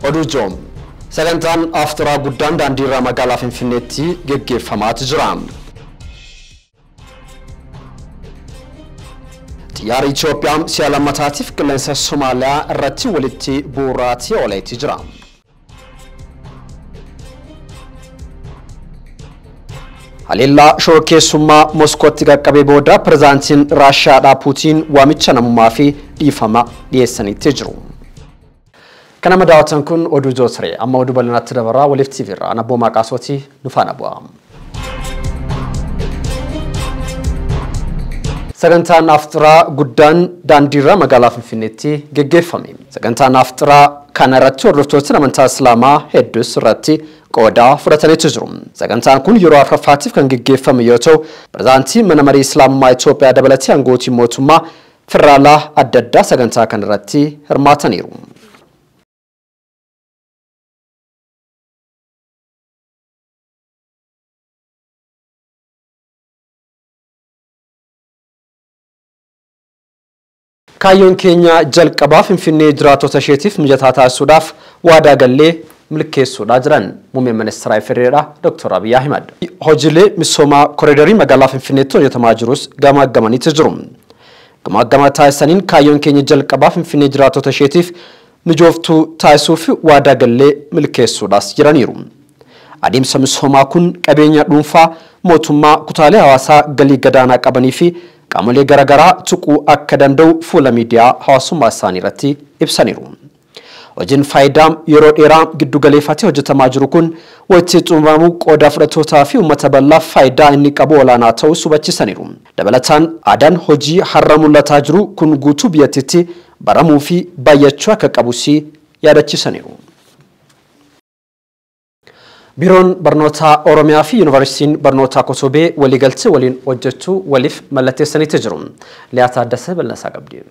Oduu joom. Sagantaan aftiraa guddaan daandiirraa magaalaa Finfinneetti geggeeffamaatu jira. Xiyyaarri Itoophiyaa si'a lammataatiif qilleensa Somaaliyaa irratti walitti bu'uuraatii ooleetti jira. Haleellaa shororkeessummaa Moskootti qaqqabee booda pirezidaantiin Raashiyaadhaa Puutiin waamicha namummaa fi dhiifama dhiyeessaniitti jiru. Kana daawwatan kun oduu ijoo ture. Amma oduu bal'inaatti dabarraa waliif TV irraa Anabboo Maqaasootii nu faana bu'a. Sagantaan aftiraa guddaan daandiirra magaalaa Finfinneetti geggeeffame. Sagantaan aftiraa kana irratti hordoftootni amantaa Islaamaa hedduus irratti qooda fudhataniitu jiru. Sagantaan kun yeroo afuraffaatiif kan geggeeffame yoo ta'u, pirezidaantii mana marii Islaamummaa Itoophiyaa dabalatee aangootii mootummaa federaalaa adda addaa sagantaa kana irratti hirmaataniiru. Kaayyoon keenya jalqabaa Finfinnee jiraattota isheetiif mijataa taasisuudhaaf waadaa gallee milkeessuudhaa jiran muummeen ministeera Federaalaa Dr. Abiy Ahimad. Hojiilee misoomaa koriidarii magaalaa Finfinneetti hojjetamaa jirus gamaggamaniitu jiru. Gamaggama taasisaniin kaayyoon keenya jalqabaa Finfinnee jiraattota isheetiif mijooftuu taasisuuf waadaa gallee milkeessuudhaas jiraniiru. Adeemsa misoomaa kun qabeenya dhuunfaa mootummaa kutaalee hawaasaa galii gadaanaa qabanii fi qaamolee garaagaraa tuquu akka danda'u fuula miidiyaa hawaasummaa isaanii irratti ibsaniiru. Hojiin faayidaa yeroo dheeraa giddu galeeffatee hojjetamaa jiru kun walitti xumuramuu qooda fudhattootaa fi uummata bal'aaf faayidaa inni qabu olaanaa ta'uu hubachiisaniiru. Dabalataan aadaan hojii har'a mul'ataa jiru kun guutuu biyyattiitti baramuu fi baay'achuu akka qabus yaadachiisaniiru. Biiroon Barnoota Oromiyaa fi Yuunivarsiitiin Barnoota Kotobee waliigaltee waliin hojjechuu waliif mallatteessaniitu jiru. Liyaa Taaddasee bal'insaa qabdi.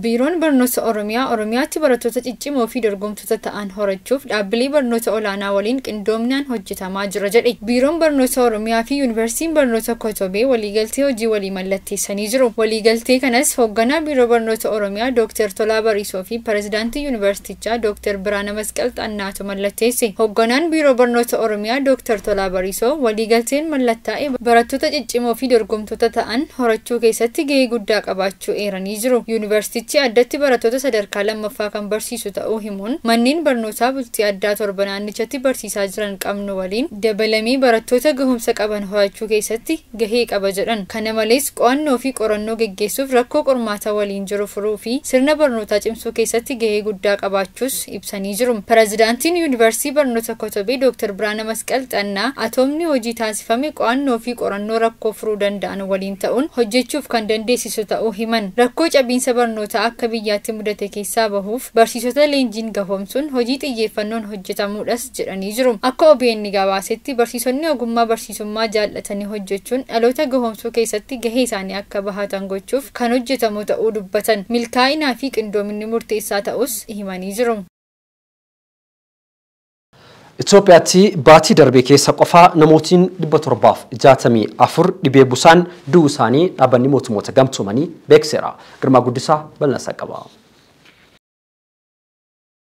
Biiroon Barnoota Oromiyaa Oromiyaatti barattoota ciccimoo fi dorgomtoota ta'an horachuuf dhaabbilee barnoota olaanaa waliin qindoominaan hojjetamaa jira jedhe. Biiroon Barnoota Oromiyaa fi Yuunivarsiitiin Barnoota Kotobee waliigaltee hojii walii mallatteessanii jiru. Waliigaltee kanas hoogganaa Biiroo Barnoota Oromiyaa Dr. Tolaa Bariisoo fi Pirezidaantii Yuunivarsiitichaa Dr. Biraana Masqal Xannaatu mallatteesse. Hoogganaan Biiroo Barnoota Oromiyaa Dr. Tolaa Bariisoo waliigalteen mallattaa'e barattoota ciccimoo fi dorgomtoota ta'an horachuu keessatti gahee guddaa qabaachuu eeranii jiru. Yuunivarsiitichi addatti barattoota sadarkaa lammaffaa kan barsiisu ta'uu himuun manneen barnootaa bultii addaa torba naannichatti barsiisaa jiran qabnu waliin dabalamee barattoota gahumsa qaban horachuu keessatti gahee qaba jedhan. Kana malees qo'annoo fi qorannoo geggeessuuf rakkoo qormaata waliin jiru furuu fi sirna barnootaa cimsuu keessatti gahee guddaa qabaachuus ibsanii jiru. Pirezidaantiin Yuunivarsiitii Barnoota Kotobee Dr. Biraana Masqal Xannaa atoomni hojii taasifame qo'annoo fi qorannoo rakkoo furuu danda'an waliin ta'uun hojjechuuf kan dandeessisu ta'uu himan. Rakkoo cabiinsa barnootaa akka biyyaatti mudate keessaa bahuuf barsiisota leenjiin gahoomsuun hojii xiyyeeffannoon hojjetamuudhas jedhanii jiru. Akka OBN gabaasetti barsiisonni ogummaa barsiisummaa jaallatanii hojjechuun dhaloota gahoomsuu keessatti gahee isaanii akka bahatan gochuuf kan hojjetamu ta'uu dubbatan. Milkaa'inaa fi qindoominni murteessaa ta'us himanii jiru. Itoophiyaatti baatii darbee keessa qofaa namootiin 764 dhibee busaan du'uu isaanii dhaabbanni mootummoota gamtoomanii beeksiseera. Girmaa Guddisaa bal'insa qaba.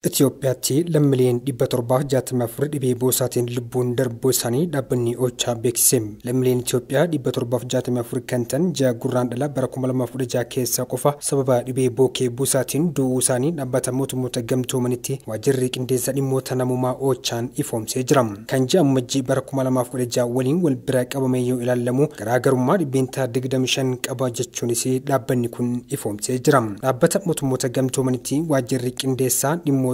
Itoophiyaatti lammiileen 764 dhibee buusaatiin lubbuun darbuu isaanii dhaabbanni OCHA beeksise. Lammiileen Itoophiyaa 764 kan ta'an ji'a Gurraandhala bara 2016 keessa qofa sababa dhibee bookee buusaatiin du'uu isaanii dhaabbata mootummoota gamtoomanitti waajjirri qindeessa dhimmoota namummaa OCHA'n ifoomsee jira. Kan ji'a Ammajjii bara 2016 waliin wal bira qabamee yoo ilaalamu garaagarummaa 25% qaba jechuunis dhaabbanni kun ifoomsee jira. Dhaabbata mootummoota gamtoomanitti waajjirri qindeessaa dhimmoota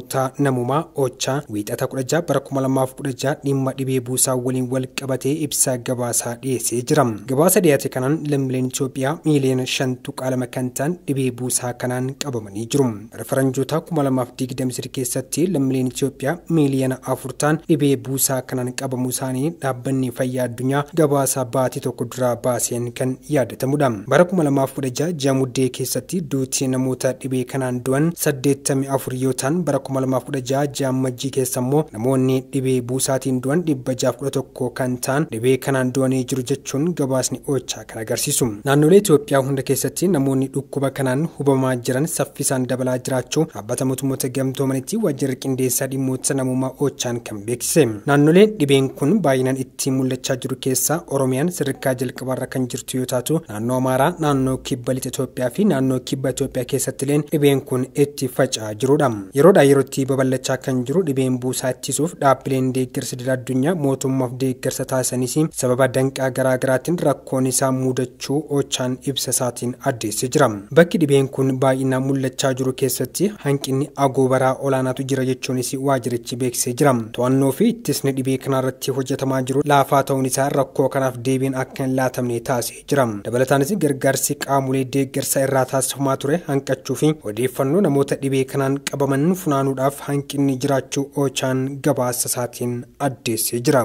namummaa OCHA wiixata 16 bara 2016 dhimma dhibee buusaa waliin wal qabatee ibsa gabaasaa dhiyeessee jira. Gabaasa dhiyaate kanaan lammiileen Itoophiyaa miiliyoona 5.2 kan ta'an dhibee buusaa kanaan qabamanii jiru. Bara faranjoota 2023 keessatti lammiileen Itoophiyaa miiliyoona 4 ta'an dhibee buusaa kanaan qabamuu isaanii dhaabbanni fayyaa addunyaa gabaasa baatii tokko dura baaseen kan yaadatamudha. Bara 2016 ji'a Muddee keessatti duutii namoota dhibee kanaan du'an 84 yoo ta'an bara 2016 ji'a Ammajjii keessa immoo namoonni dhibee buusaatiin du'an 611 kan ta'an dhibee kanaan du'anii jiru jechuun gabaasni OCHA kan agarsiisu. Naannolee Itoophiyaa hunda keessatti namoonni dhukkuba kanaan hubamaa jiran saffisaan dabalaa jiraachuu dhaabbata mootummoota gamtoomanitti waajjirri qindeessaa dhimmoota namummaa OCHAn kan beeksise. Naannolee dhibeen kun baay'inaan itti mul'achaa jiru keessaa Oromiyaan sadarkaa jalqabaarra kan jirtu yoo taatu, naannoo Amaaraa, naannoo Kibba Lixa Itoophiyaa fi naannoo Kibba Itoophiyaa keessattillee dhibeen kun itti faca'aa jirudha. Yeroodhaa yerootti babal'achaa kan jiru dhibeen buusaa ittisuuf dhaabbileen deeggarsa idil addunyaa mootummaaf deeggarsa taasisanis sababa danqaa garaagaraatiin rakkoon isaa mudachuu OCHAn ibsa isaatiin addeessee jira. Bakki dhibeen kun baay'inaan mul'achaa jiru keessatti hanqinni agoobaraa olaanaatu jira jechuunis waajjirichi beeksisee jira. To'annoo fi ittisni dhibee kanarratti hojjetamaa jiru laafaa ta'uun isaa rakkoo kanaaf deebiin akka hin laatamne taasisee jira. Dabalataanis gargaarsi qaamolee deeggarsa irraa taasifamaa ture hanqachuu fi odeeffannoo namoota dhibee kanaan qabaman funaanuudhaaf hanqinni jiraachuu OCHAn gabaasa isaatiin addeessee jira.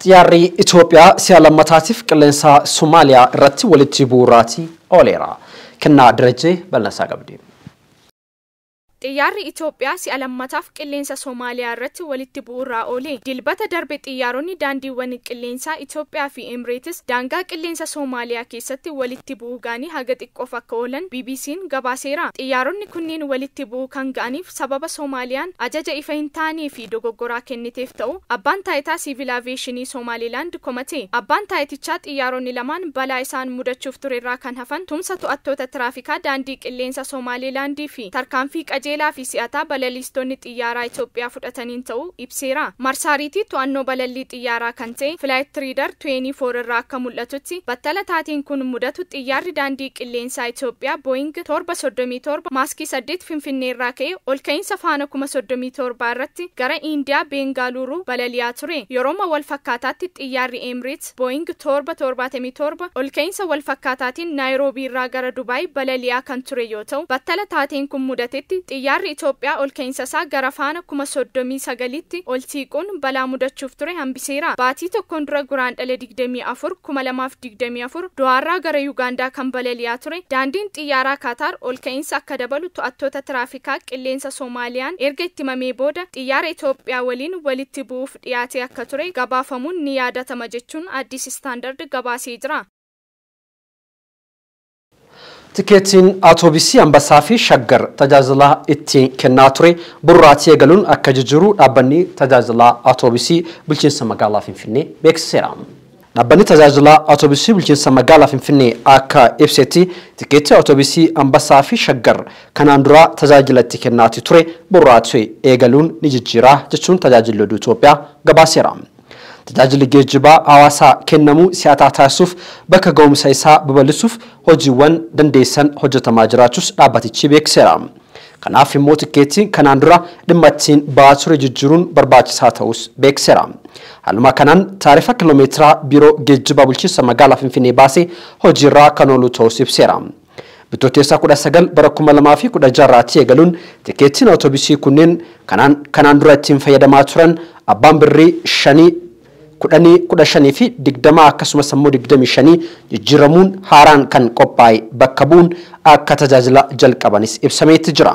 Xiyyaarri Itoophiyaa si'a lammataatiif qilleensa Somaaliyaa irratti walitti bu'uuraatii ooleera. Kennaa Darajjee bal'insaa qabdi. Xiyyaarri Itoophiyaa si'a lammataaf qilleensa Somaaliyaa irratti walitti bu'uuraa oole. Dilbata darbe xiyyaaronni daandiiwwan qilleensaa Itoophiyaa fi Emirates daangaa qilleensa Somaaliyaa keessatti walitti bu'uu ga'anii haga xiqqoof akka oolan BBC'n gabaaseera. Xiyyaaronni kunneen walitti bu'uu kan ga'aniif sababa Somaaliyaan ajaja ifa hin taanee fi dogoggoraa kenniteef ta'u abbaan taayitaa siivil aviyeeshinii Somaalilaand komate. Abbaan taayitichaa xiyyaaronni lamaan balaa isaan mudachuuf turerraa kan hafan tumsa to'attoota tiraafikaa daandii qilleensa Somaalilaandii fi tarkaanfii qajeelaa fi si'ataa balaliistonni xiyyaaraa Itoophiyaa fudhataniin ta'uu ibseera. Marsaariitii to'annoo balallii xiyyaaraa kan ta'e Flight Radar 24 irraa akka mul'atutti battala taateen kun mudatu xiyyaarri daandii qilleensaa Itoophiyaa Boeing 737 maaskii 8 Finfinnee irraa ka'e ol ka'iinsa faana 37,000 irratti gara Indiyaa Beengaluuruu balali'aa ture. Yerooma wal fakkaataatti xiyyaarri Emirates Boeing 777 ol ka'iinsa wal fakkaataatiin Naayiroobii irraa gara Dubaay balali'aa kan ture yoo ta'u battala taateen kun mudatetti xiyyaarri Itoophiyaa ol ka'iinsa isaa gara faana 39,000tti ol siiquun balaa mudachuuf ture hambiseera. Baatii tokkoon dura Guraandhala 24 2024 Dohaarraa gara Yuugaandaa kan balali'aa ture daandiin xiyyaaraa Kaataar ol ka'iinsa akka dabalu to'attoota tiraafikaa qilleensa Soomaaliyaan erga itti himamee booda xiyyaara Itoophiyaa waliin walitti bu'uuf dhiyaatee akka ture gabaafamuun ni yaadatama jechuun Addis Standard gabaasee jira. Tikeetiin atoobisii Ambassaa fi Shaggar tajaajila ittiin kennaa ture burraatii eegaluun akka jijjiiru dhaabbanni tajaajila atoobisii bulchiinsa magaalaa Finfinnee beeksiseera. Dhaabbanni tajaajila atoobisii bulchiinsa magaalaa Finfinnee akka ibsetti tikeetii atoobisii Ambassaa fi Shaggar kanaan dura tajaajila itti kennaatii ture burraatii eegaluun ni jijjiira jechuun tajaajilli oduu Itoophiyaa gabaaseera. Tajaajilli geejjibaa hawaasaa kennamu si'ataa taasisuuf bakka ga'umsa isaa babal'isuuf hojiiwwan dandeessan hojjetamaa jiraachuus dhaabbatichi beeksiseera. Kanaaf immoo tikeettiin kanaan dura dhimma ittiin ba'aa ture jijjiiruun barbaachisaa ta'us beeksiseera. Haaluma kanaan taarifa kiiloomeetiraa biiroo geejjibaa bulchiinsa magaalaa Finfinnee baasee hojiirraa kan oolu ta'us ibseera. Bitootessa 19 bara 2016 eegaluun tikeettiin atoobisii kunneen kanaan dura ittiin fayyadamaa turan abbaan birrii 5 10 15 fi 20 akkasumas immoo 25 jijjiiramuun haaraan kan qophaa'e bakka bu'uun akka tajaajila jalqabanis ibsameetti jira.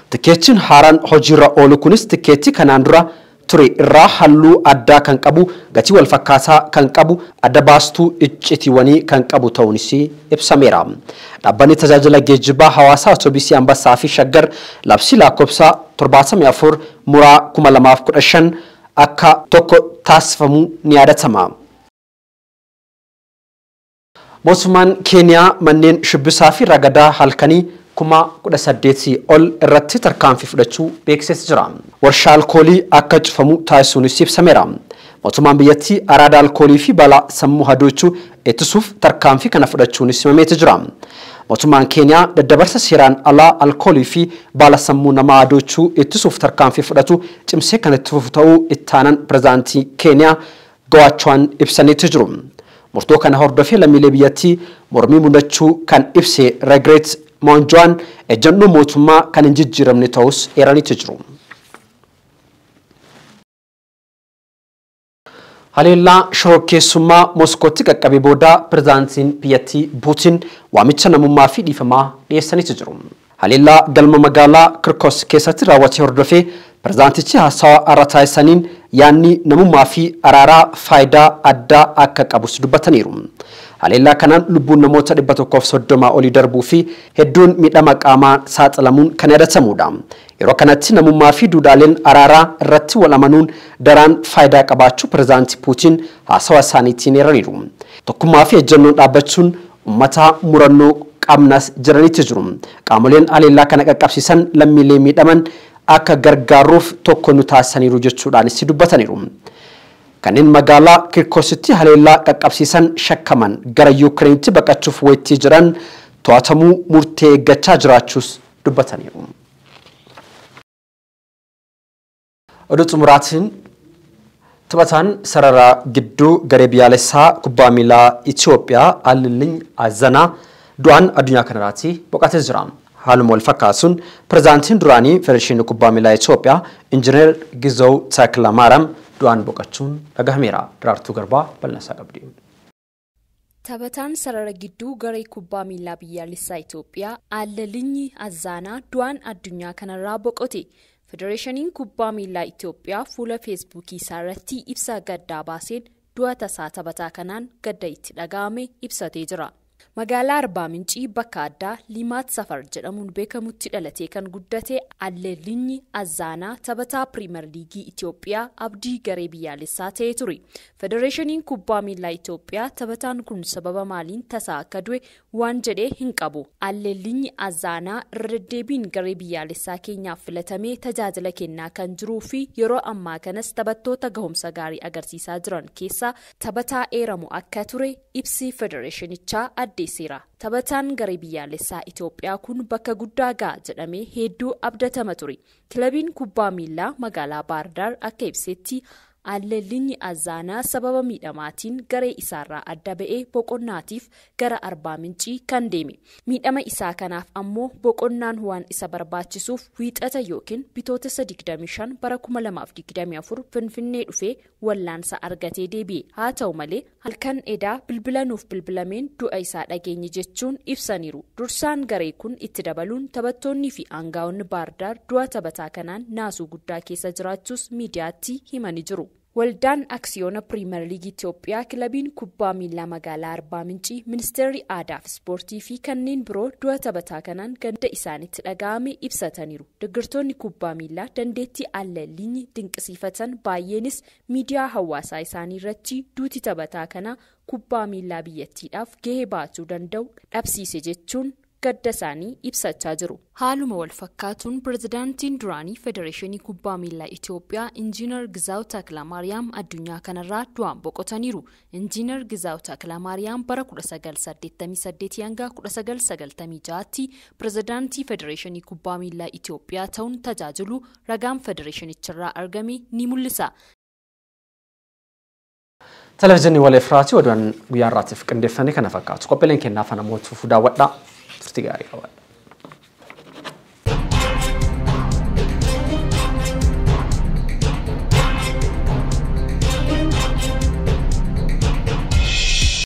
Tikeettiin haaraan hojiirra oolu kunis tikeettii kanaan dura ture irraa halluu addaa kan qabu, gatii wal fakkaataa kan qabu, adda baastuu iccitiiwwanii kan qabu ta'uunis ibsameera. Dhaabbanni tajaajila geejjibaa hawaasaa atoobisii Ambassaa fi Shaggar labsii lakkoofsa 74 muraa 2015 akka tokko taasifamuu ni yaadatama. Mootummaan Keeniyaa manneen shubbisaa fi ragadaa halkanii 18,000 ol irratti tarkaanfii fudhachuu beeksisee jira. Warshaa alkoolii akka cufamu taasisuunis ibsameera. Mootummaan biyyattii araada alkoolii fi balaa sammuu hadoochuu ittisuuf tarkaanfii kana fudhachuunis himameeti jira. Mootummaan Keeniyaa daddabarsa seeraan alaa alkoolii fi baala sammuu namaa hadoochuu ittisuuf tarkaanfii fudhatu cimsee kan itti fufu ta'uu ittaanan pirezidaantii Keeniyaa Gowaachuwaan ibsaniitu jiru. Murtoo kana hordofee lammiilee biyyattii mormii mudachuu kan ibse Regret Moonjuwaan ejjennoo mootummaa kan hin jijjiiramne ta'us eeraniitu jiru. Haleellaa shororkeessummaa Moskootti qaqqabe booda pirezidaantiin biyyattii Puutiin waamicha namummaa fi dhiifamaa dhiyeessaniitu jiru. Haleellaa galma magaalaa Kirkos keessatti raawwate hordofee pirezidaantichi haasawaa har'a taasisaniin yaadni namummaa fi araaraa faayidaa addaa akka qabus dubbataniiru. Haleellaa kanaan lubbuun namoota 130 olii darbuu fi hedduun miidhama qaamaa saaxilamuun kan yaadatamudha. Yeroo kanatti namummaa fi duudhaaleen araaraa irratti wal amanuun daraan faayidaa qabaachuu pirezidaantii Puutiin haasawaa isaaniitiin eeraniiru. Tokkummaa fi ejjennoon dhaabbachuun uummata murannoo qabnas jiranitti jiru. Qaamoleen haleellaa kana qaqqabsiisan lammiilee miidhaman akka gargaaruuf tokko nu taasisaniiru jechuudhaanis dubbataniiru. Kanneen magaalaa Kirkositti haleellaa qaqqabsiisan shakkaman gara Yukireenitti baqachuuf wayittii jiran to'atamuu murtee eeggachaa jiraachuus dubbataniiru. Oduu xumuraatiin taphataan sarara gidduu garee biyyaalessaa kubbaa miilaa Itoophiyaa Aliliny Azanaa du'aan addunyaa kanarraatti boqotee jira. Haaluma wal fakkaatuun pirezidaantiin duraanii Federeeshinii Kubbaa Miilaa Itoophiyaa Injiinar Gizaw Taklamaariyaam du'aan boqochuun dhagahameera. Daraartuu Garbaa bal'insaa qabdi. Taphataan sarara gidduu garee kubbaa miilaa biyyaalessaa Itoophiyaa Aliliny Azanaa du'aan addunyaa kanarraa boqote. Federeeshiniin Kubbaa Miilaa Itoophiyaa fuula Feesbuukii isaa irratti ibsa gaddaa baaseen du'a tasaa taphataa kanaan gadda itti dhaga'ame ibsatee jira. Magaalaa Arbaa Mincii bakka addaa Limaat Safar jedhamuun beekamutti dhalatee kan guddate Aliliny Azanaa taphataa Piriimer Liigii Itoophiyaa abdii garee biyyaalessaa ta'ee ture. Federeeshiniin Kubbaa Miilaa Itoophiyaa taphataan kun sababa maaliin tasaa akka du'e waan jedhee hin qabu. Aliliny Azanaa irra deddeebiin garee biyyaalessaa keenyaaf filatamee tajaajila kennaa kan jiruu fi yeroo ammaa kanas taphattoota gahumsa gaarii agarsiisaa jiran keessaa taphataa eeramu akka ture ibsi federeeshinichaa addeesseera. Taphataan garee biyyaalessaa Itoophiyaa kun bakka guddaa ga'a jedhamee hedduu abdatama ture. Kilabiin kubbaa miilaa magaalaa Baardaar akka ibsetti Aliliny Azanaa sababa miidhamaatiin garee isaarraa adda ba'ee boqonnaatiif gara Arbaa Mincii kan deeme. Miidhama isaa kanaaf ammoo boqonnaan waan isa barbaachisuuf wiixata yookiin bitootessa 25 bara 2024 Finfinnee dhufee wallaansa argatee deebi'e. Haa ta'u malee halkan edaa bilbila nuuf bilbilameen du'a isaa dhageenye jechuun ibsaniiru. Dursaan garee kun itti dabaluun taphattoonni fi aangaa'onni Baardaar du'a taphataa kanaan naasuu guddaa keessa jiraachuus miidiyaatti himanii jiru. Waldaan Aksiyoona Piriimer Liigii Itoophiyaa kilabiin kubbaa miilaa magaalaa Arbaa Mincii, Ministeerri Aadaa fi Ispoortii fi kanneen biroo du'a taphataa kanaan gadda isaanitti dhaga'ame ibsataniiru. Deeggartoonni kubbaa miilaa dandeettii Aliliny dinqisiifatan baay'eenis miidiyaa hawaasaa isaanii irratti duuti taphataa kanaa kubbaa miilaa biyyattiidhaaf gahee baachuu danda'u dhabsiise jechuun gadda isaanii ibsachaa jiru. Haaluma wal fakkaatuun pirezidaantiin duraanii Federeeshinii Kubbaa Miilaa Itoophiyaa Injiinar Gizaw Taklamaariyaam addunyaa kanarraa du'aan boqotaniiru. Injiinar Gizaw Taklamaariyaam bara 1988 hanga 1996tti pirezidaantii Federeeshinii Kubbaa Miilaa Itoophiyaa ta'uun tajaajilu ragaan federeeshinicharraa argame ni mul'isa. Televezyiinii Wal Efraatii oduun guyyaa har'aatiif qindeeffame kana fakkaatu. Qophiileen kennaa afaan Amootuuf daawwadhaa. Turtii gaarii qabaadhaa.